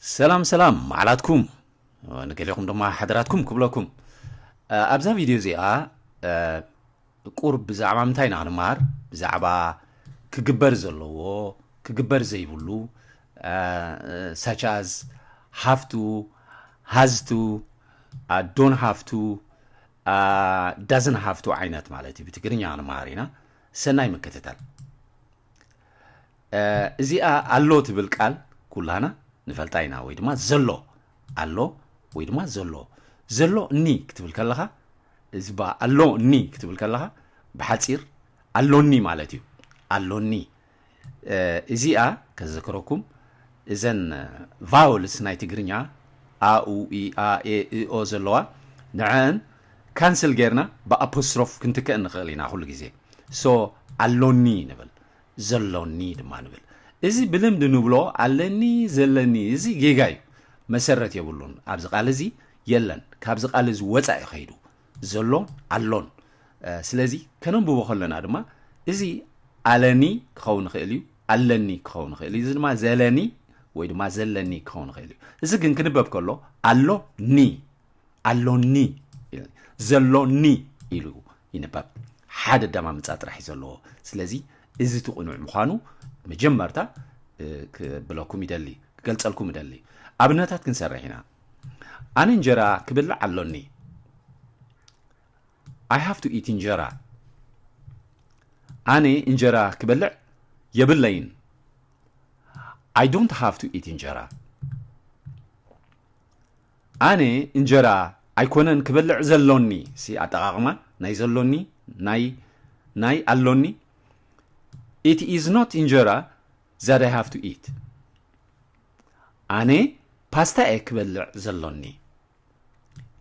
ሰላም ሰላም መዓላትኩም፣ ንገሊኹም ድማ ሓደራትኩም ክብለኩም። ኣብዛ ቪድዮ እዚኣ ቁርብ ብዛዕባ ምንታይ ኢና ክንመሃር? ብዛዕባ ክግበር ዘለዎ፣ ክግበር ዘይብሉ፣ such as have to, has to, don't have to, doesn't have to ዓይነት ማለት እዩ። ብትግርኛ ክንመሃር ኢና። ሰናይ ምክትታል። እዚኣ ኣሎ ትብል ቃል ኩላና ንፈልጣ ኢና፣ ወይ ድማ ዘሎ ኣሎ ወይ ድማ ዘሎ። ዘሎ እኒ ክትብል ከለኻ፣ እዚ ኣሎ እኒ ክትብል ከለኻ ብሓፂር ኣሎኒ ማለት እዩ። ኣሎኒ። እዚኣ ከዘክረኩም፣ እዘን vowels ናይ ትግርኛ ኣኡ ኢኣ ኤ እኦ ዘለዋ፣ ንዐን ካንስል ጌርና ብኣፖስትሮፍ ክንትክእ ንኽእል ኢና ኩሉ ግዜ። ሶ ኣሎኒ ንብል፣ ዘሎኒ ድማ ንብል። እዚ ብልምዲ ንብሎ ኣለኒ፣ ዘለኒ፣ እዚ ጌጋ እዩ። መሰረት የብሉን። ኣብዚ ቃል እዚ የለን። ካብዚ ቃል እዚ ወፃኢ ከይዱ ዘሎን ኣሎን። ስለዚ ከነንብቦ ከለና ድማ እዚ ኣለኒ ክኸውን ይኽእል እዩ፣ ኣለኒ ክኸውን ይኽእል እዩ። እዚ ድማ ዘለኒ ወይ ድማ ዘለኒ ክኸውን ይኽእል እዩ። እዚ ግን ክንበብ ከሎ ኣሎኒ፣ ኣሎኒ፣ ዘሎኒ ኢሉ ይንበብ። ሓደ ኣደማምፃ ጥራሕ እዩ ዘለዎ። ስለዚ እዚ እቲ ቅኑዕ ምዃኑ መጀመርታ ክብለኩም ይደሊ፣ ክገልፀልኩም ይደሊ። ኣብነታት ክንሰርሕ ኢና። ኣነ እንጀራ ክብልዕ ኣሎኒ። I have to eat እንጀራ። ኣነ እንጀራ ክበልዕ የብለይን። I don't have to eat እንጀራ። ኣነ እንጀራ ኣይኮነን ክበልዕ ዘሎኒ። ሲ ኣጠቓቕማ ናይ ዘሎኒ፣ ናይ፣ ናይ ኣሎኒ። It is not እንጀራ that I have to eat። ኣነ ፓስታ እየ ክበልዕ ዘሎኒ።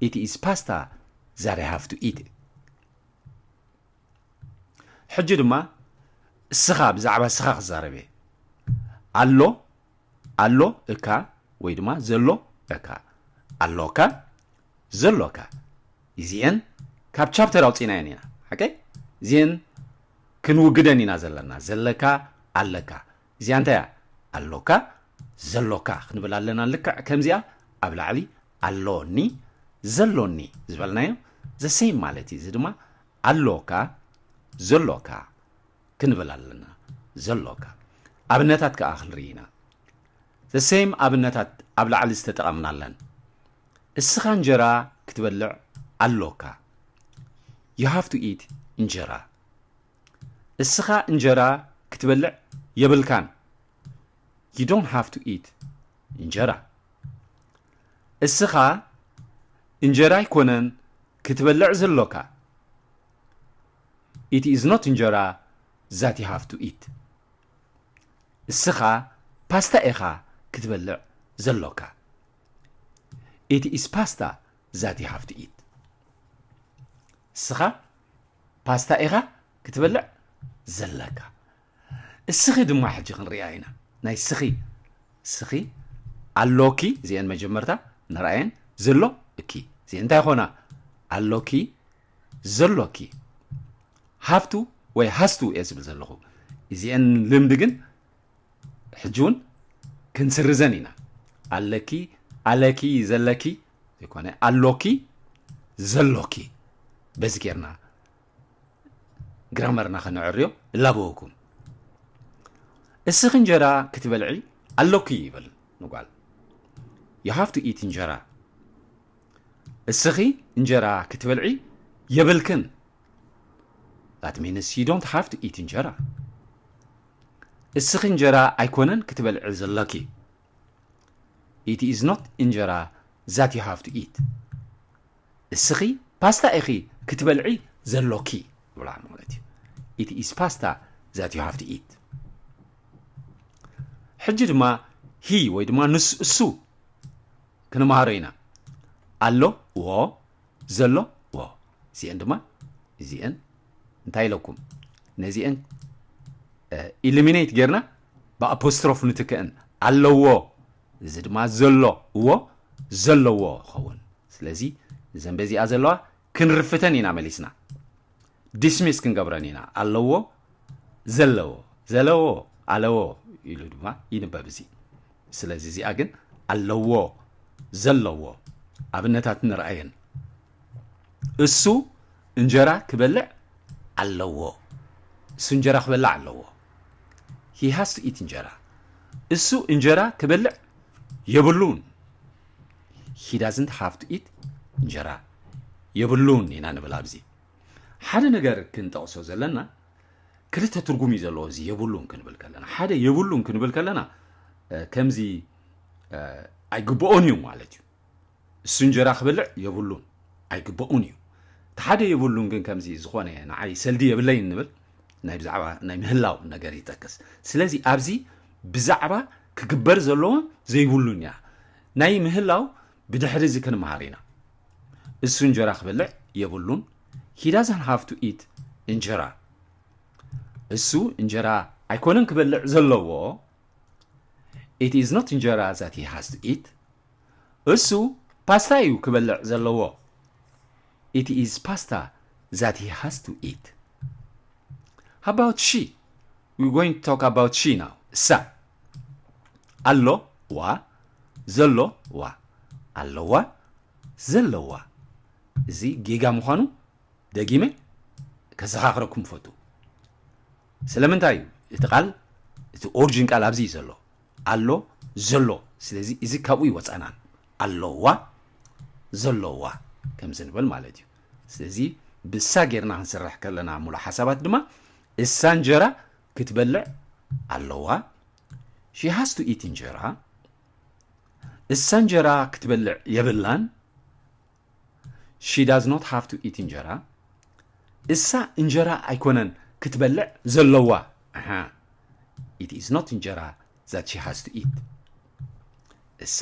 It is pasta that I have to eat። ሕጂ ድማ እስኻ፣ ብዛዕባ እስኻ ክዛረብ እየ። ኣሎ፣ ኣሎ እካ ወይ ድማ ዘሎ እካ። ኣሎካ፣ ዘሎካ። እዚኤን ካብ ቻፕተር ኣውፂእናየን ኢና። ሓቀይ? እዚኤን ክንውግደን ኢና ዘለና። ዘለካ፣ ኣለካ። እዚኣ እንታይ እያ? ኣሎካ፣ ዘሎካ ክንብል ኣለና። ልክዕ ከምዚኣ ኣብ ላዕሊ ኣሎኒ፣ ዘሎኒ ዝበልናዮ the same ማለት እዩ። እዚ ድማ ኣሎካ፣ ዘሎካ ክንብል ኣለና። ዘሎካ። ኣብነታት ከኣ ክንርኢ ኢና። The same ኣብነታት ኣብ ላዕሊ ዝተጠቐምናለን። እስኻ እንጀራ ክትበልዕ ኣሎካ። You have to eat እንጀራ። እስኻ እንጀራ ክትበልዕ የብልካን። You don't have to eat እንጀራ። እስኻ እንጀራ ኣይኮነን ክትበልዕ ዘሎካ። It is not እንጀራ that you have to eat። እስኻ ፓስታ ኢኻ ክትበልዕ ዘሎካ። It is pasta that you have to eat። እስኻ ፓስታ ኢኻ ክትበልዕ ዘለካ። እስኺ ድማ ሕጂ ክንሪኣ ኢና። ናይ እስኺ፣ እስኺ ኣሎኪ፣ እዚአን መጀመርታ ንርኣየን። ዘሎ እኪ፣ እዚአን እንታይ ኾና? ኣሎኪ፣ ዘሎኪ። ሃፍቱ ወይ ሃስቱ እየ ዝብል ዘለኹ። እዚአን ልምዲ ግን ሕጂ እውን ክንስርዘን ኢና። ኣለኪ፣ ኣለኪ፣ ዘለኪ ዘይኮነ፣ ኣሎኪ፣ ዘሎኪ። በዚ ጌርና ግራመርና ከነዕርዮ እላበወኩም። እስኺ እንጀራ ክትበልዒ ኣሎኪ ይበል ንጓል። You have to eat እንጀራ። እስኺ እንጀራ ክትበልዒ የብልክን። That means you don't have to eat እንጀራ። እስኺ እንጀራ ኣይኮነን ክትበልዒ ዘሎኪ። It is not እንጀራ that you have to eat። እስኺ ፓስታ ኢኺ ክትበልዒ ዘሎኪ ይብላ ማለት እዩ። It is pasta that you have to eat። ሕጂ ድማ ሂ ወይ ድማ ንስ-፣ እሱ ክንመሃሮ ኢና። ኣሎ፣ ዎ፣ ዘሎ፣ ዎ። እዚአን ድማ፣ እዚአን እንታይ ኢለኩም? ነዚአን፣ እ፣ ኢሊሚኔት ጌርና ብኣፖስትሮፍ ንትክእን። ኣለዎ። እዚ ድማ ዘሎ፣ እዎ፣ ዘለዎ ኸውን። ስለዚ እዘን በዚኣ ዘለዋ ክንርፍተን ኢና መሊስና። ዲስሚስ ክንገብረን ኢና። ኣለዎ፣ ዘለዎ፣ ዘለዎ፣ ኣለዎ ኢሉ ድማ ይንበብ እዚ። ስለዚ እዚኣ ግን ኣለዎ፣ ዘለዎ። ኣብነታት ንርኣየን። እሱ እንጀራ ክበልዕ ኣለዎ። እሱ እንጀራ ክበልዕ ኣለዎ። He has to eat እንጀራ። እሱ እንጀራ ክበልዕ የብሉን። He doesn't have to eat እንጀራ። የብሉን ኢና ንብል ኣብዚ። ሓደ ነገር ክንጠቕሶ ዘለና ክልተ ትርጉም እዩ ዘለዎ። እዚ የብሉን ክንብል ከለና፣ ሓደ የብሉን ክንብል ከለና ከምዚ ኣይግብኦን እዩ ማለት እዩ። እሱ እንጀራ ክበልዕ የብሉን፣ ኣይግብኡን እዩ። እቲ ሓደ የብሉን ግን ከምዚ ዝኾነ ንዓይ ሰልዲ የብለይን ንብል፣ ናይ ብዛዕባ ናይ ምህላው ነገር ይጠቅስ። ስለዚ ኣብዚ ብዛዕባ ክግበር ዘለዎን ዘይብሉን እያ። ናይ ምህላው ብድሕሪ እዚ ክንመሃር ኢና። እሱ እንጀራ ክበልዕ የብሉን። He doesn't have to eat እንጀራ። እሱ እንጀራ ኣይኮነን ክበልዕ ዘለዎ። It is not እንጀራ that he has to eat። እሱ ፓስታ እዩ ክበልዕ ዘለዎ። It is pasta that he has to eat። How about she? We're going to talk about she now. እሳ ኣሎ ዋ ዘሎ ዋ ኣለዋ ዘለዋ። እዚ ጌጋ ምዃኑ ደጊመ ከዘኻኽረኩም ፈቱ። ስለምንታይ እዩ እቲ ቃል፣ እቲ ኦሪጂን ቃል ኣብዚ እዩ ዘሎ፣ ኣሎ ዘሎ። ስለዚ እዚ ካብኡ ይወፃናን፣ ኣለዋ ዘለዋ ከምዚ ንብል ማለት እዩ። ስለዚ ብሳ ጌርና ክንስራሕ ከለና ሙሉ ሓሳባት ድማ እሳ እንጀራ ክትበልዕ ኣለዋ። She has to eat እንጀራ። እሳ እንጀራ ክትበልዕ የብላን። She does not have to eat እንጀራ። እሳ እንጀራ ኣይኮነን ክትበልዕ ዘለዋ። ኣሃ። It is not እንጀራ that she has to eat። እሳ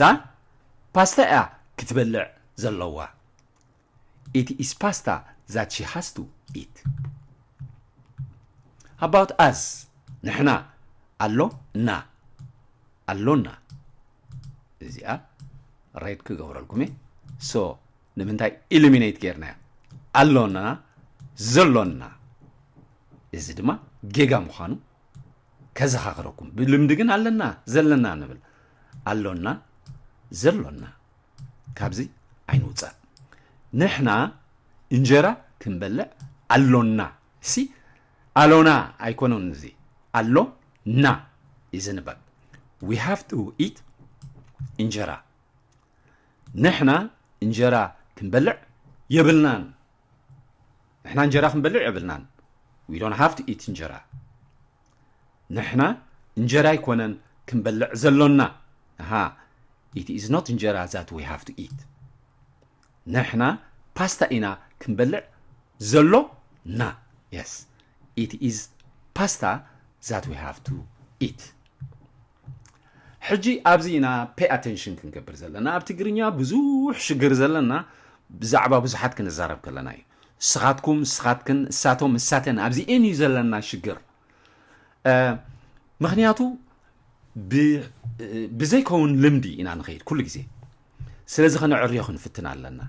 ፓስታ እያ ክትበልዕ ዘለዋ። It is pasta that she has to eat። How about us? ንሕና ኣሎ እና ኣሎና። እዚኣ ሬድ ክገብረልኩም እየ። So ንምንታይ ኢሊሚኔት ጌርናያ? ኣሎና ዘሎና። እዚ ድማ ጌጋ ምዃኑ ከዘኻኽረኩም። ብልምዲ ግን ኣለና ዘለና ንብል። ኣሎና ዘሎና። ካብዚ ኣይንውፃእ። ንሕና እንጀራ ክንበልዕ ኣሎና። ሲ ኣሎና ኣይኮነን እዚ፣ ኣሎና እዩ ዝንበብ። We have to eat እንጀራ። ንሕና እንጀራ ክንበልዕ የብልናን። ንሕና እንጀራ ክንበልዕ የብልናን። We don't have to eat እንጀራ። ንሕና እንጀራ ኣይኮነን ክንበልዕ ዘሎና። ኣሃ፣ it is not እንጀራ that we have to eat። ንሕና ፓስታ ኢና ክንበልዕ ዘሎና። Yes, it is pasta that we have to eat። ሕጂ ኣብዚ ኢና pay attention ክንገብር ዘለና። ኣብ ትግርኛ ብዙሕ ሽግር ዘለና ብዛዕባ ብዙሓት ክንዛረብ ከለና እዩ። ንስኻትኩም፣ ንስኻትክን፣ እሳቶም፣ እሳተን፣ ኣብዚኤን እዩ ዘለና ሽግር። እ፣ ምኽንያቱ ብ-፣ ብዘይከውን ልምዲ ኢና ንኸይድ ኩሉ ግዜ። ስለዚ ከነዕርዮ ክንፍትን ኣለና።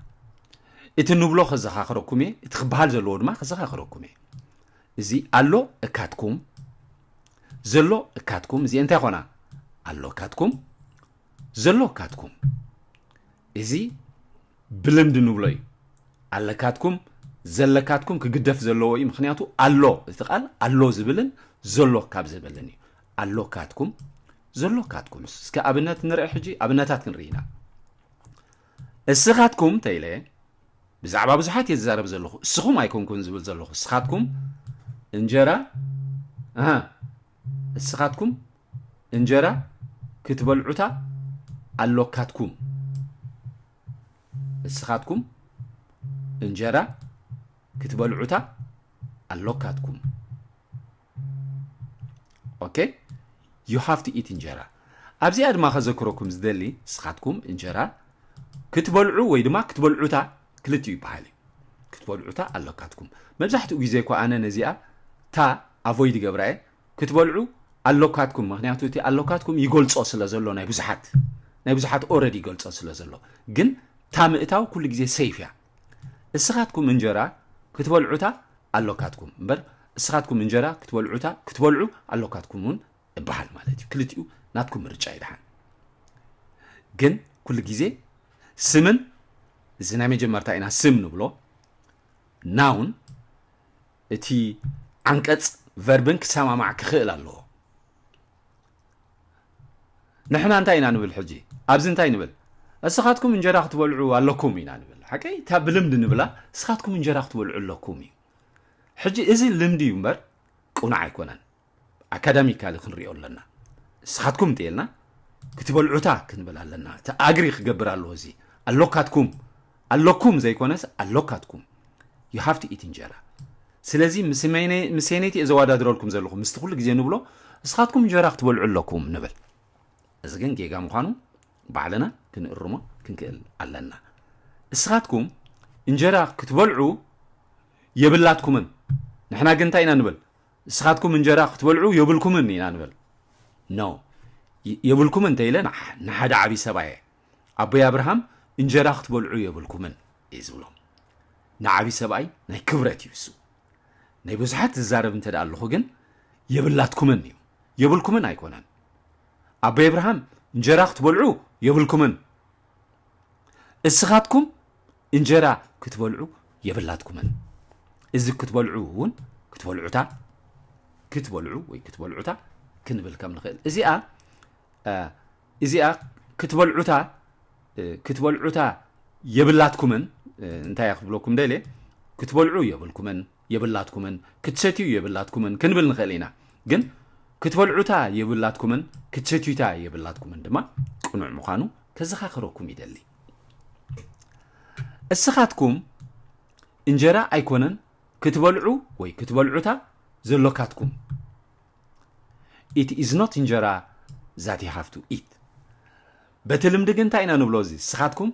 እቲ ንብሎ ከዘኻኽረኩም እየ፣ እቲ ክበሃል ዘለዎ ድማ ከዘኻኽረኩም እየ። እዚ ኣሎ እካትኩም፣ ዘሎ እካትኩም፣ እዚ እንታይ ኾና? ኣሎ እካትኩም፣ ዘሎ እካትኩም። እዚ ብልምዲ ንብሎ እዩ። ኣለካትኩም፣ ዘለካትኩም ክግደፍ ዘለዎ እዩ። ምኽንያቱ ኣሎ፣ እቲ ቃል ኣሎ ዝብልን ዘሎ ካብ ዝብልን እዩ። ኣሎካትኩም፣ ዘሎካትኩም። እስከ ኣብነት ንርኢ ሕጂ፣ ኣብነታት ክንርኢ ኢና። እስኻትኩም ተይለ፣ ብዛዕባ ብዙሓት እየ ዝዛረብ ዘለኹ። እስኹም ኣይኮንኩን ዝብል ዘለኹ። እስኻትኩም እንጀራ፣ ኣሃ፣ እስኻትኩም እንጀራ ክትበልዑታ ኣሎካትኩም። እስኻትኩም እንጀራ ክትበልዑታ ኣሎካትኩም። ኦኬ? You have to eat እንጀራ። ኣብዚኣ ድማ ከዘክረኩም ዝደሊ፣ እስኻትኩም እንጀራ ክትበልዑ ወይ ድማ ክትበልዑታ ክልቲኡ ይበሃል እዩ። ክትበልዑታ ኣሎካትኩም። መብዛሕትኡ ግዜ እኮ ኣነ ነዚኣ ታ ኣቮይድ ይገብራ እየ። ክትበልዑ ኣሎካትኩም፣ ምኽንያቱ እቲ ኣሎካትኩም ይገልጾ ስለ ዘሎ ናይ ብዙሓት፣ ናይ ብዙሓት ኦረዲ ይገልጾ ስለ ዘሎ። ግን ታ ምእታው ኩሉ ግዜ ሴፍ እያ። እስኻትኩም እንጀራ ክትበልዑታ ኣሎካትኩም እምበር፣ እስኻትኩም እንጀራ ክትበልዑታ፣ ክትበልዑ ኣሎካትኩም እውን እበሃል ማለት እዩ። ክልቲኡ ናትኩም ምርጫ እዩ ደሓን። ግን ኩሉ ግዜ ስምን፣ እዚ ናይ መጀመርታ ኢና ስም ንብሎ፣ ናውን፣ እቲ ዓንቀጽ ቨርብን ክሰማማዕ ክኽእል ኣለዎ። ንሕና እንታይ ኢና ንብል ሕጂ? ኣብዚ እንታይ ንብል? እስኻትኩም እንጀራ ክትበልዑ ኣለኩም ኢና ንብል። ሓቀይ እታ ብልምድ ንብላ፣ እስኻትኩም እንጀራ ክትበልዑ ኣለኩም እዩ። ሕጂ እዚ ልምዲ እዩ እምበር ቅኑዕ ኣይኮነን። ኣካዳሚካሊ ክንሪኦ ኣለና። እስኻትኩም እንተልና ክትበልዑታ ክንብል ኣለና። እቲ ኣግሪ ክገብር ኣለዎ። እዚ ኣሎካትኩም፣ ኣለኩም ዘይኮነስ ኣሎካትኩም። You have to eat እንጀራ። ስለዚ ምስ መይነ-፣ ምስ የነይቲ እየ ዘወዳድረልኩም ዘለኹ? ምስቲ ኩሉ ግዜ ንብሎ እስኻትኩም እንጀራ ክትበልዑ ኣለኩም ንብል። እዚ ግን ጌጋ ምዃኑ ባዕልና ክንእርሞ ክንክእል ኣለና። እስኻትኩም እንጀራ ክትበልዑ የብላትኩምን። ንሕና ግን እንታይ ኢና ንብል? እስኻትኩም እንጀራ ክትበልዑ የብልኩምን ኢና ንብል። ኖ፣ የ-፣ የብልኩምን እንተኢለ ንሓ-፣ ንሓደ ዓብዪ ሰብኣየ፣ ኣቦይ ኣብርሃም እንጀራ ክትበልዑ የብልኩምን እዩ ዝብሎም። ንዓብዪ ሰብኣይ ናይ ክብረት እዩ እሱ። ናይ ብዙሓት ዝዛረብ እንተ ደኣ ኣለኹ ግን የብላትኩምን እዩ። የብልኩምን ኣይኮነን። ኣቦይ ኣብርሃም እንጀራ ክትበልዑ የብልኩምን። እስኻትኩም እንጀራ ክትበልዑ የብላትኩምን። እዚ ክትበልዑ እውን ክትበልዑታ፣ ክትበልዑ ወይ ክትበልዑታ ክንብል ከም ንኽእል። እዚኣ፣ እ፣ እዚኣ ክትበልዑታ፣ እ፣ ክትበልዑታ የብላትኩምን፣ እ፣ እንታይ እያ ክብለኩም ደልየ? ክትበልዑ የብልኩምን፣ የብላትኩምን፣ ክትሰትዩ የብላትኩምን ክንብል ንኽእል ኢና። ግን ክትበልዑታ የብላትኩምን፣ ክትሰትዩታ የብላትኩምን ድማ ቅኑዕ ምዃኑ ከዘኻኽረኩም ይደሊ። እስኻትኩም እንጀራ ኣይኮነን ክትበልዑ ወይ ክትበልዑታ ዘሎካትኩም። It is not እንጀራ that you have to eat። በቲ ልምዲ ግን እንታይ ኢና ንብሎ? እዚ እስኻትኩም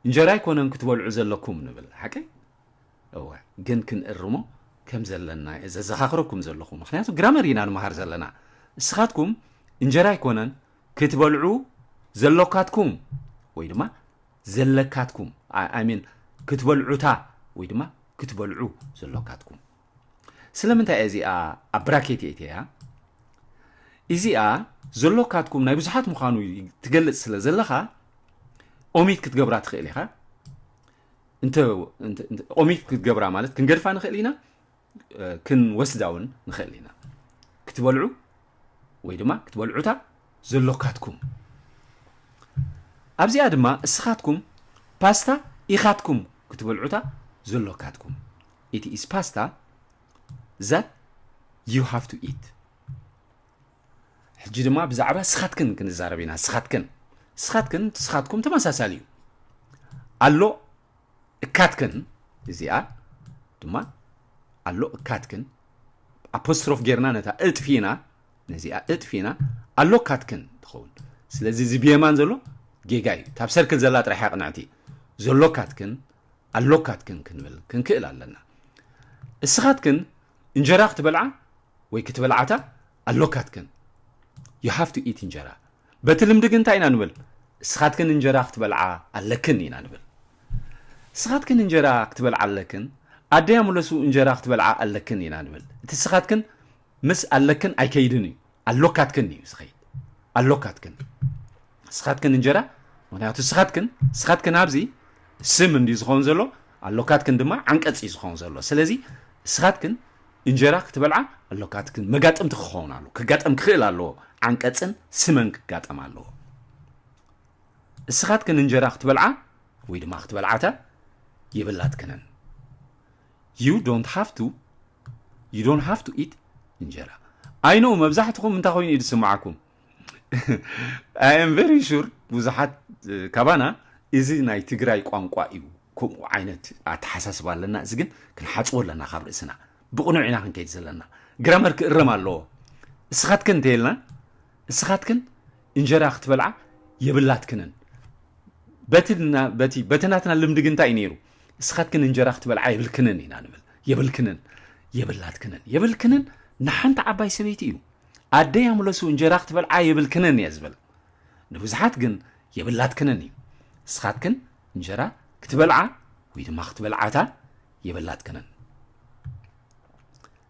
እንጀራ ኣይኮነን ክትበልዑ ዘለኩም ንብል። ሓቀይ? እወ፣ ግን ክንእርሞ ከም ዘለና እየ ዘዘኻኽረኩም ዘለኹ። ምኽንያቱ ግራመር ኢና ንመሃር ዘለና። እስኻትኩም እንጀራ ኣይኮነን ክትበልዑ ዘሎካትኩም ወይ ድማ ዘለካትኩም፣ I mean፣ ክትበልዑታ ወይ ድማ ክትበልዑ ዘሎካትኩም። ስለምንታይ እዚኣ ኣብ ብራኬት እየ እተያ? እዚኣ ዘሎካትኩም ናይ ብዙሓት ምዃኑ ትገልጽ ስለ ዘለኻ፣ ኦሚት ክትገብራ ትኽእል ኢኻ። እንተ፣ እንተ፣ እንተ፣ ኦሚት ክትገብራ ማለት ክንገድፋ ንኽእል ኢና፣ እ፣ ክንወስዳ እውን ንኽእል ኢና። ክትበልዑ ወይ ድማ ክትበልዑታ ዘሎካትኩም። ኣብዚኣ ድማ እስኻትኩም ፓስታ ኢኻትኩም ክትበልዑታ ዘሎካትኩም። It is pasta that you have to eat። ሕጂ ድማ ብዛዕባ ስኻትክን ክንዛረብ ኢና። ስኻትክን፣ ስኻትክን ስኻትኩም ተመሳሳሊ እዩ። ኣሎ እካትክን፣ እዚኣ ድማ ኣሎ እካትክን፣ ኣፖስትሮፍ ጌርና ነታ እጥፊና፣ ነዚኣ እጥፊና፣ ኣሎካትክን ትኸውን። ስለዚ እዚ ብየማን ዘሎ ጌጋ እዩ። እታ ኣብ ሰርክል ዘላ ጥራሕ እያ ቅንዕቲ። ዘሎካትክን፣ ኣሎካትክን ክንብል ክንክእል ኣለና። እስኻትክን እንጀራ ክትበልዓ ወይ ክትበልዓታ ኣሎካትክን። You have to eat እንጀራ። በቲ ልምዲ ግን እንታይ ኢና ንብል? እስኻትክን እንጀራ ክትበልዓ ኣለክን ኢና ንብል። እስኻትክን እንጀራ ክትበልዓ ኣለክን፣ ኣደይ ኣምለሱ እንጀራ ክትበልዓ ኣለክን ኢና ንብል። እቲ እስኻትክን ምስ ኣለክን ኣይከይድን እዩ፣ ኣሎካትክን እዩ ዝኸይድ። ኣሎካትክን። እስኻትክን እንጀራ፣ ምኽንያቱ እስኻትክን፣ እስኻትክን ኣብዚ ስም እንድዩ ዝኸውን ዘሎ፣ ኣሎካትክን ድማ ዓንቀጽ እዩ ዝኸውን ዘሎ። ስለዚ እስኻትክን እንጀራ ክትበልዓ ኣሎካትክን መጋጥምቲ ክኸውን ኣለዎ። ክጋጠም ክኽእል ኣለዎ። ዓንቀጽን ስምን ክጋጠም ኣለዎ። እስኻትክን እንጀራ ክትበልዓ ወይ ድማ ክትበልዓታ የብላትክንን። You don't have to, you don't have to eat እንጀራ። I know መብዛሕትኹም እንታይ ኮይኑ እዩ ዝስምዓኩም? I am very sure ብዙሓት፣ እ፣ ካባና እዚ ናይ ትግራይ ቋንቋ እዩ፣ ከምኡ ዓይነት ኣተሓሳስባ ኣለና። እዚ ግን ክንሓጽቦ ኣለና ካብ ርእስና። ብቕኑዕ ኢና ክንከይድ ዘለና። ግራመር ክእረም ኣለዎ። እስኻትክን እንተይልና፣ እስኻትክን እንጀራ ክትበልዓ የብላትክንን። በቲ ና-፣ በቲ፣ በቲ ናትና ልምዲ ግን እንታይ እዩ ነይሩ? እስኻትክን እንጀራ ክትበልዓ የብልክንን ኢና ንብል። የብልክንን፣ የብላትክንን። የብልክንን ንሓንቲ ዓባይ ሰበይቲ እዩ። ኣደይ ኣምለሱ እንጀራ ክትበልዓ የብልክንን እየ ዝብል። ንብዙሓት ግን የብላትክንን እዩ። እስኻትክን እንጀራ ክትበልዓ ወይ ድማ ክትበልዓታ የብላትክንን።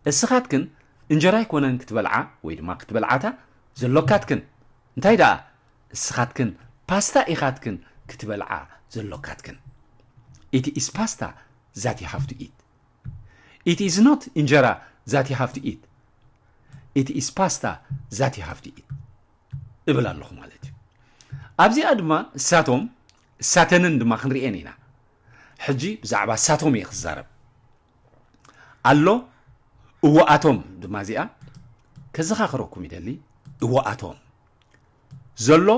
እስኻትክን እንጀራ ኣይኮነን ክትበልዓ ወይ ድማ ክትበልዓታ ዘሎካትክን። እንታይ ደኣ እስኻትክን ፓስታ ኢኻትክን ክትበልዓ ዘሎካትክን። It is pasta that you have to eat. It is not እንጀራ that you have to eat. It is pasta that you have to eat እብል ኣለኹ ማለት እዩ። ኣብዚኣ ድማ እሳቶም እሳተንን ድማ ክንርእየን ኢና። ሕጂ ብዛዕባ እሳቶም እየ ክዛረብ። ኣሎ እወኣቶም ድማ እዚኣ ከዘኻኽረኩም ይደሊ። እወኣቶም ዘሎ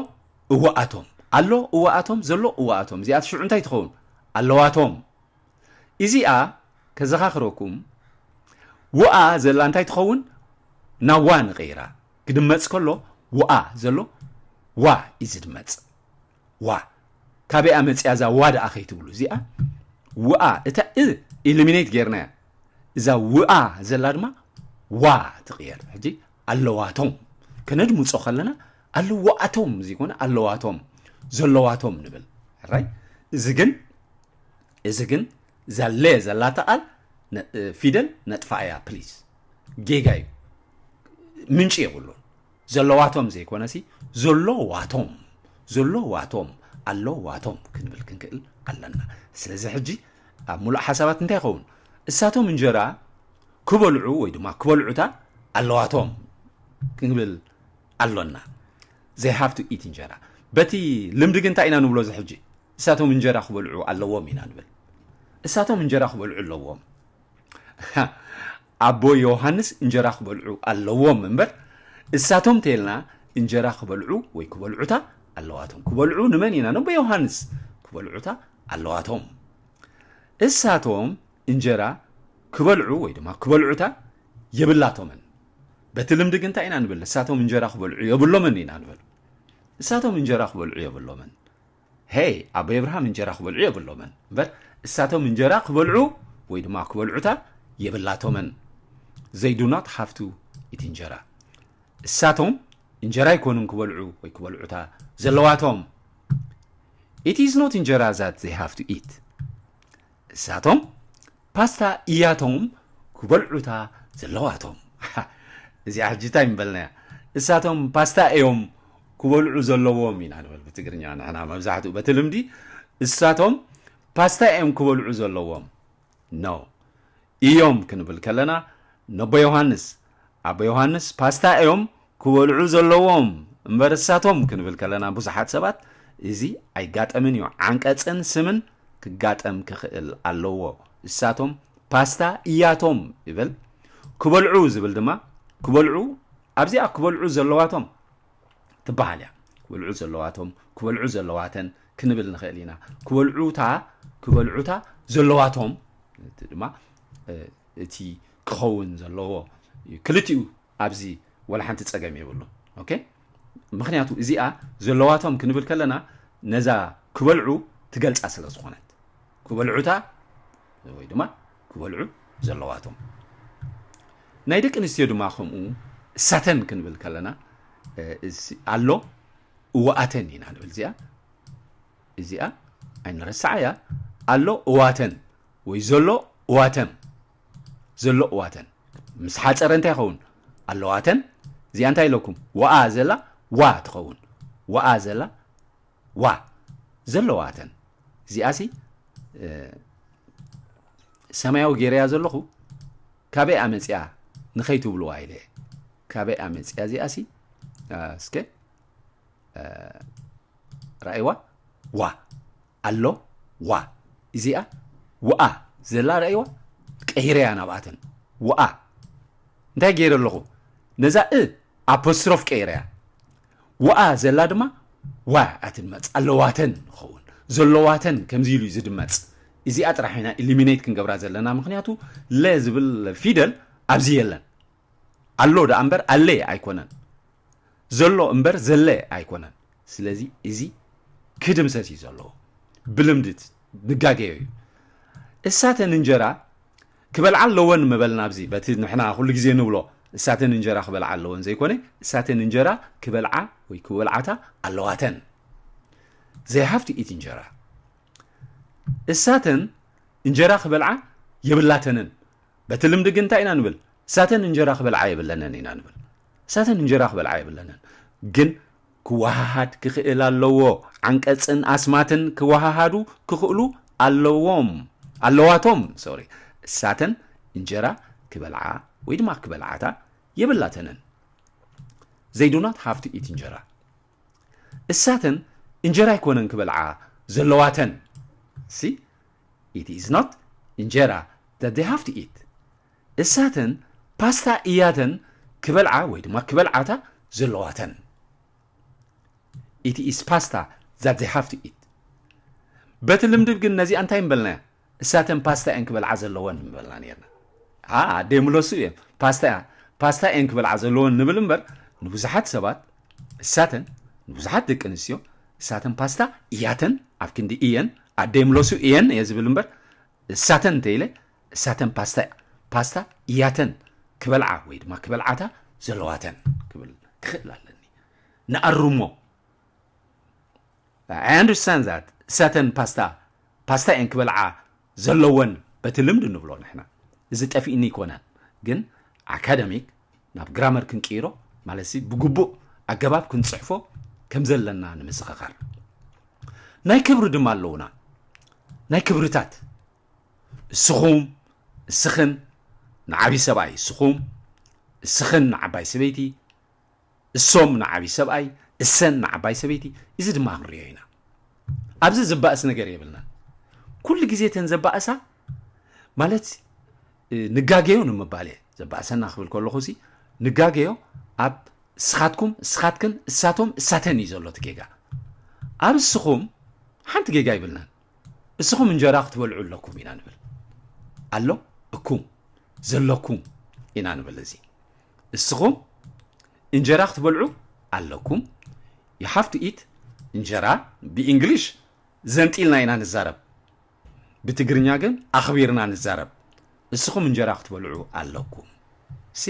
እወኣቶም ኣሎ እወኣቶም ዘሎ እወኣቶም እዚኣ ሽዑ እንታይ ትኸውን? ኣለዋቶም። እዚኣ ከዘኻኽረኩም ውኣ ዘላ እንታይ ትኸውን? ናብ ዋ ንቐይራ። ክድመፅ ከሎ ውኣ ዘሎ ዋ እዩ ዝድመፅ። ዋ ካበይኣ መፅያ እዛ ዋ ደኣ ከይትብሉ እዚኣ ውኣ እታ እ ኢሊሚኔት ጌርናያ። እዛ ውኣ ዘላ ድማ ዋ ትቕየር። ሕጂ ኣለዋቶም ከነድምፆ ከለና ኣለዋቶም ዘይኮነ ኣለዋቶም ዘለዋቶም ንብል። ሕራይ እዚ ግን እዚ ግን እዛ ለ ዘላታ ቃል ነ- ፊደል ነጥፋ እያ ፕሊዝ። ጌጋ እዩ። ምንጪ የብሉን። ዘለዋቶም ዘይኮነሲ ዘለዋቶም ዘለዋቶም ኣለዋቶም ክንብል ክንክእል ኣለና። ስለዚ ሕጂ ኣብ ሙሉእ ሓሳባት እንታይ ይኸውን? እሳቶም እንጀራ ክበልዑ ወይ ድማ ክበልዑታ ኣለዋቶም ክንብል ኣሎና። They have to eat እንጀራ። በቲ ልምዲ ግን እንታይ ኢና ንብሎ እዚ ሕጂ? እሳቶም እንጀራ ክበልዑ ኣለዎም ኢና ንብል። እሳቶም እንጀራ ክበልዑ ኣለዎም። ኣቦ ዮሃንስ እንጀራ ክበልዑ ኣለዎም እምበር እሳቶም ተልና እንጀራ ክበልዑ ወይ ክበልዑታ ኣለዋቶም። ክበልዑ ንመን ኢና? ነቦ ዮሃንስ ክበልዑታ ኣለዋቶም። እሳቶም እንጀራ ክበልዑ ወይ ድማ ክበልዑታ የብላቶምን። በቲ ልምዲ ግን እንታይ ኢና ንብል? እሳቶም እንጀራ ክበልዑ የብሎምን ኢና ንብል። እሳቶም እንጀራ ክበልዑ የብሎምን። ሄይ ኣቦ ኤብርሃም እንጀራ ክበልዑ የብሎምን እምበር እሳቶም እንጀራ ክበልዑ ወይ ድማ ክበልዑታ የብላቶምን። They do not have to eat እንጀራ። እሳቶም እንጀራ ኣይኮኑን ክበልዑ ወይ ክበልዑታ ዘለዋቶም። It is not እንጀራ that they have to eat። እሳቶም ፓስታ እያቶም ክበልዑታ ዘለዋቶም። እዚኣ ሕጂ እንታይ ምበልናያ? እሳቶም ፓስታ እዮም ክበልዑ ዘለዎም ኢና ንበል ብትግርኛ። ንሕና መብዛሕትኡ በቲ ልምዲ እሳቶም ፓስታ እዮም ክበልዑ ዘለዎም። ኖ እዮም ክንብል ከለና ነቦ ዮሃንስ ኣቦ ዮሃንስ ፓስታ እዮም ክበልዑ ዘለዎም እምበር እሳቶም ክንብል ከለና ብዙሓት ሰባት እዚ ኣይጋጠምን እዩ። ዓንቀፅን ስምን ክጋጠም ክኽእል ኣለዎ። እሳቶም ፓስታ እያቶም ይብል። ክበልዑ ዝብል ድማ ክበልዑ ኣብዚኣ ክበልዑ ዘለዋቶም ትበሃል እያ። ክበልዑ ዘለዋቶም ክበልዑ ዘለዋተን ክንብል ንኽእል ኢና። ክበልዑታ ክበልዑታ ዘለዋቶም እቲ ድማ እቲ ክኸውን ዘለዎ እዩ። ክልቲኡ ኣብዚ ወላ ሓንቲ ፀገም የብሉን። ኦኬ ምክንያቱ እዚኣ ዘለዋቶም ክንብል ከለና ነዛ ክበልዑ ትገልፃ ስለ ዝኾነት ክበልዑታ ወይ ድማ ክበልዑ ዘለዋቶም። ናይ ደቂ ኣንስትዮ ድማ ከምኡ እሳተን ክንብል ከለና ኣሎ እወኣተን ኢና ንብል። እዚኣ እዚኣ ኣይንረስዓ እያ። ኣሎ እዋተን ወይ ዘሎ እዋተን ዘሎ እዋተን ምስ ሓፀረ እንታይ ይኸውን? ኣለዋተን። እዚኣ እንታይ ኢለኩም? ወኣ ዘላ ዋ ትኸውን። ወኣ ዘላ ዋ ዘለዋተን። እዚኣሲ ሰማያዊ ገይረያ ዘለኹ ካበይ ኣመፅያ ንኸይትብልዋ ኢለ። ካበይ ኣመፅያ እዚኣሲ እስከ ራእይዋ ዋ ኣሎ ዋ እዚኣ ውኣ ዘላ ራእይዋ ቀይረያ ናብኣተን ውኣ እንታይ ገይረ ኣለኹ ነዛ እ ኣፖስትሮፍ ቀይረያ ውኣ ዘላ ድማ ዋ ኣትድመፅ ኣለዋተን ንኸውን ዘለዋተን ከምዚ ኢሉ እዩ ዝድመፅ እዚኣ ጥራሕ ኢና ኢሊሚኔት ክንገብራ ዘለና ምክንያቱ ለ ዝብል ፊደል ኣብዚ የለን ኣሎ ደኣ እምበር ኣለ ኣይኮነን ዘሎ እምበር ዘለ ኣይኮነን ስለዚ እዚ ክድምሰስ እዩ ዘለዎ ብልምድት ንጋገዮ እዩ እሳተን እንጀራ ክበልዓ ኣለወን ምበልና ኣብዚ በቲ ንሕና ኩሉ ግዜ ንብሎ እሳተን እንጀራ ክበልዓ ኣለወን ዘይኮነ እሳተን እንጀራ ክበልዓ ወይ ክበልዓታ ኣለዋተን they have to eat እንጀራ እሳተን እንጀራ ክበልዓ የብላተንን በቲ ልምዲ ግን እንታይ ኢና ንብል እሳተን እንጀራ ክበልዓ የብለንን ኢና ንብል እሳተን እንጀራ ክበልዓ የብለንን ግን ክወሃሃድ ክኽእል ኣለዎ። ዓንቀጽን ኣስማትን ክወሃሃዱ ክኽእሉ ኣለዎም ኣለዋቶም። ሶሪ፣ እሳተን እንጀራ ክበልዓ ወይ ድማ ክበልዓታ የብላተንን። They do not have to eat እንጀራ። እሳተን እንጀራ ኣይኮነን ክበልዓ ዘለዋተን። See, it is not እንጀራ that they have to eat። እሳተን ፓስታ እያተን ክበልዓ ወይ ድማ ክበልዓታ ዘለዋተን። It is pasta that they have to eat። በቲ ልምዲ ግን ነዚኣ እንታይ ምበልናያ? እሳተን ፓስታ እየን ክበልዓ ዘለወን ምበልና ነርና። ኣደይ ምለሱ እየን ፓስታ እየን ክበልዓ ዘለወን ንብል እምበር፣ ንብዙሓት ሰባት እሳተን ንብዙሓት ደቂ ኣንስትዮ እሳተን ፓስታ እያተን ኣብ ክንዲ እየን፣ ኣደይ ምለሱ እየን እየ ዝብል እምበር፣ እሳተን እንተኢለ እሳተን ፓስታ ፓስታ እያተን ክበልዓ ወይ ድማ ክበልዓታ ዘለዋተን ክብል ክኽእል ኣለኒ። ንኣርሞ። I understand that እሳተን ፓስታ ፓስታ እየን ክበልዓ ዘለወን በቲ ልምዲ ንብሎ ንሕና። እዚ ጠፊእኒ ይኮነን፣ ግን ኣካደሚክ ናብ ግራመር ክንቅይሮ ማለት ሲ ብግቡእ ኣገባብ ክንጽሕፎ ከም ዘለና ንምዝኸኻር። ናይ ክብሪ ድማ ኣለውና። ናይ ክብርታት፣ እስኹም፣ እስኽን ንዓቢ ሰብኣይ፣ እስኹም፣ እስኽን ንዓባይ ሰበይቲ፣ እሶም ንዓቢ ሰብኣይ፣ እሰን ንዓባይ ሰበይቲ። እዚ ድማ ክንሪኦ ኢና። ኣብዚ ዝባእስ ነገር የብልናን። ኩሉ ግዜ ተን ዘባእሳ ማለት ንጋገዮ ንምባል እየ ዘባእሰና ክብል ከለኹ ሲ ንጋገዮ ኣብ እስኻትኩም፣ እስኻትክን፣ እሳቶም፣ እሳተን እዩ ዘሎ እቲ ጌጋ። ኣብ እስኹም ሓንቲ ጌጋ ይብልናን። እስኹም እንጀራ ክትበልዑ ኣለኩም ኢና ንብል። ኣሎ እኩም ዘለኩም ኢና ንብል። እዚ እስኹም እንጀራ ክትበልዑ ኣለኩም። You have to eat እንጀራ። ብእንግሊሽ ዘንጢልና ኢና ንዛረብ፣ ብትግርኛ ግን ኣኽቢርና ንዛረብ። እስኹም እንጀራ ክትበልዑ ኣለኩም። ሲ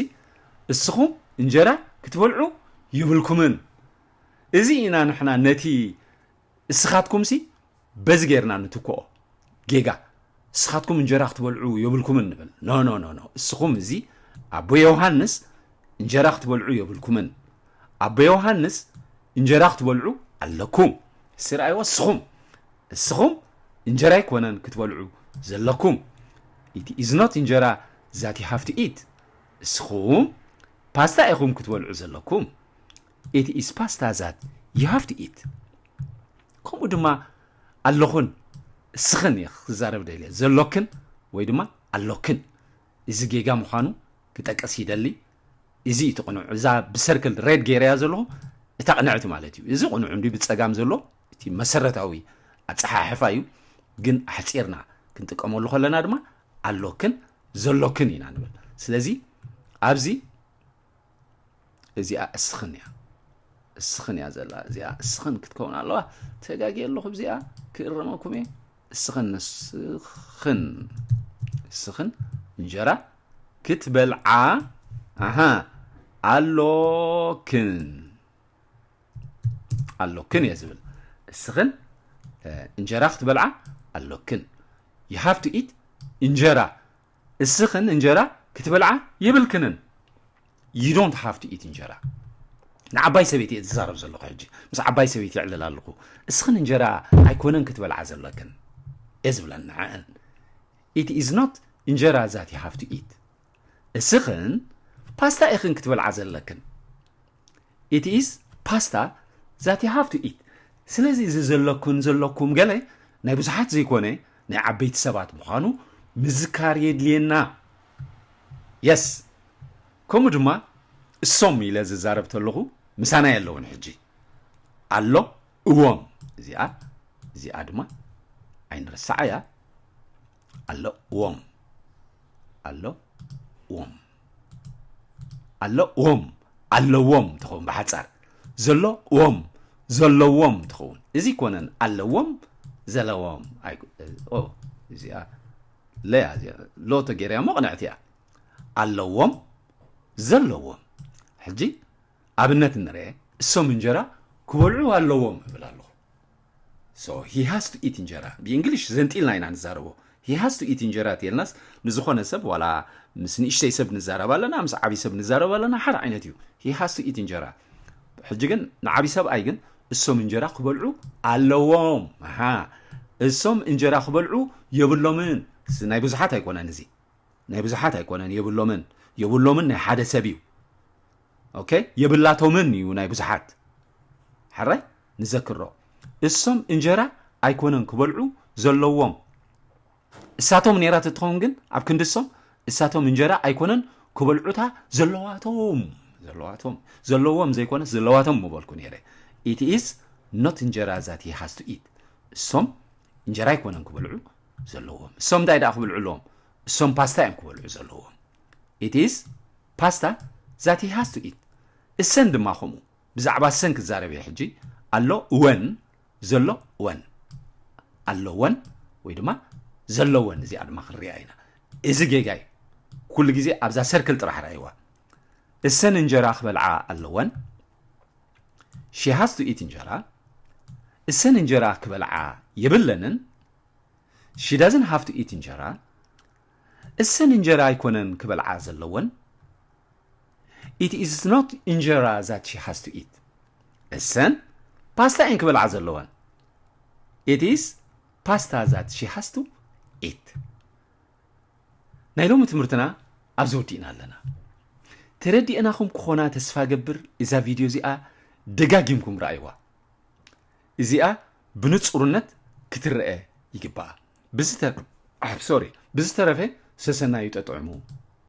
እስኹም እንጀራ ክትበልዑ ይብልኩምን። እዚ ኢና ንሕና ነቲ እስኻትኩም ሲ በዚ ጌርና ንትክኦ ጌጋ። እስኻትኩም እንጀራ ክትበልዑ የብልኩምን ንብል። ኖ ኖ ኖ ኖ። እስኹም እዚ ኣቦ ዮሃንስ እንጀራ ክትበልዑ የብልኩምን። ኣቦ ዮሃንስ እንጀራ ክትበልዑ ኣለኩም። እስራይዎ እስኹም እስኹም እንጀራ ኣይኮነን ክትበልዑ ዘለኩም። It is not እንጀራ that you have to eat። እስኹም ፓስታ ኢኹም ክትበልዑ ዘለኩም። It is pasta that you have to eat። ከምኡ ድማ ኣለኹን እስኽን እየ ክዛረብ ደልየ። ዘሎክን ወይ ድማ ኣሎክን። እዚ ጌጋ ምዃኑ ክጠቅስ ይደሊ። እዚ እዩ እቲ ቅኑዕ። እዛ ብሰርክል ሬድ ገይረያ ዘለኹ እታ ቅንዕቲ ማለት እዩ። እዚ ቅኑዕ እንዲ ብጸጋም ዘሎ እቲ መሰረታዊ ኣጸሓሕፋ እዩ። ግን ኣሕጺርና ክንጥቀመሉ ከለና ድማ ኣሎክን ዘሎክን ኢና ንብል። ስለዚ ኣብዚ እዚኣ እስኽን እያ። እስኽን እያ ዘላ። እዚኣ እስኽን ክትከውን ኣለዋ። ተጋግየ ኣለኹ። እዚኣ ክእረመኩም እየ። እስኽን ንስኽን እስኽን እንጀራ ክትበልዓ ኣሃ ኣሎክን ኣሎክን እየ ዝብል። እስኽን እንጀራ ክትበልዓ ኣሎክን። You have to eat እንጀራ። እስኽን እንጀራ ክትበልዓ የብልክንን። You don't have to eat እንጀራ። ንዓባይ ሰበይቲ እየ ዝዛረብ ዘለኹ ሕጂ። ምስ ዓባይ ሰበይቲ የዕልል ኣለኹ። እስኽን እንጀራ ኣይኮነን ክትበልዓ ዘለክን እየ ዝብለን ንዐን። It is not እንጀራ that you have to eat። እስኽን ፓስታ ኢኽን ክትበልዓ ዘለክን። It is pasta that you have to eat። ስለዚ እዚ ዘለኩን ዘለኩም ገለ ናይ ብዙሓት ዘይኮነ ናይ ዓበይቲ ሰባት ምዃኑ ምዝካር የድልየና። የስ። ከምኡ ድማ እሶም ኢለ ዝዛረብ ተለኹ ምሳና የለውን። ሕጂ ኣሎ እዎም። እዚኣ እዚኣ ድማ ኣይንረስዓያ። ኣሎ እዎም ኣሎ እዎም ኣሎ እዎም ኣለዎም ትኸውን። ብሓጻር ዘሎ እዎም ዘለዎም ትኸውን። እዚ ኮነን ኣለዎም ዘለዎም። እዚኣ ለያ እዚኣ ሎ ተገይረያ እሞ ቅንዕቲ እያ። ኣለዎም ዘለዎም። ሕጂ ኣብነት ንርአ። እሶም እንጀራ ክበልዑ ኣለዎም እብል ኣለኹ። So he has to eat እንጀራ። ብእንግሊሽ ዘንጢልና ኢና ንዛረቦ። He has to eat እንጀራ ተልናስ ንዝኾነ ሰብ ዋላ ምስ ንእሽተይ ሰብ ንዛረብ ኣለና ምስ ዓብይ ሰብ ንዛረብ ኣለና ሓደ ዓይነት እዩ። He has to eat እንጀራ። ሕጂ ግን ንዓብይ ሰብኣይ ግን እሶም እንጀራ ክበልዑ ኣለዎም። ኣሃ፣ እሶም እንጀራ ክበልዑ የብሎምን። እዚ ናይ ብዙሓት ኣይኮነን፣ እዚ ናይ ብዙሓት ኣይኮነን። የብሎምን፣ የብሎምን ናይ ሓደ ሰብ እዩ። ኦኬ፣ የብላቶምን እዩ ናይ ብዙሓት። ሕራይ ንዘክሮ፣ እሶም እንጀራ ኣይኮነን ክበልዑ ዘለዎም። እሳቶም ነይራ ትትኸውን ግን ኣብ ክንዲ እሶም፣ እሳቶም እንጀራ ኣይኮነን ክበልዑታ ዘለዋቶም። ዘለዋቶም፣ ዘለዎም ዘይኮነስ ዘለዋቶም ምበልኩ ነይረ። It is not እንጀራ that he has to eat። እሶም እንጀራ ኣይኮነን ክበልዑ ዘለዎም። እሶም እንታይ ደኣ ክበልዑ ኣለዎም? እሶም ፓስታ እዮም ክበልዑ ዘለዎም። It is pasta that he has to eat። እሰን ድማ ከምኡ። ብዛዕባ እሰን ክዛረብ እየ ሕጂ። ኣሎ ወን፣ ዘሎ ወን። ኣለወን ወይ ድማ ዘለወን፣ እዚኣ ድማ ክንሪኣ ኢና። እዚ ጌጋ እዩ። ኩሉ ግዜ ኣብዛ ሰርክል ጥራሕ ረኣይዋ። እሰን እንጀራ ክበልዓ ኣለወን። She has to eat እንጀራ። እሰን እንጀራ ክበልዓ የብለንን። She doesn't have to eat እንጀራ። እሰን እንጀራ ኣይኮነን ክበልዓ ዘለወን። It is not እንጀራ that she has to eat። እሰን ፓስታ እየን ክበልዓ ዘለወን። It is pasta that she has to eat። ናይ ሎሚ ትምህርትና ኣብዚ ወዲእና ኣለና። ተረዲእናኹም ክኾና ተስፋ ገብር። እዛ ቪድዮ እዚኣ ደጋጊምኩም ረኣይዋ። እዚኣ ብንጹርነት ክትረአ ይግባኣ። ብዝተ-፣ ኣሕ፣ ሶሪ፣ ብዝተረፈ ሰሰናዩ ጠጥዕሙ።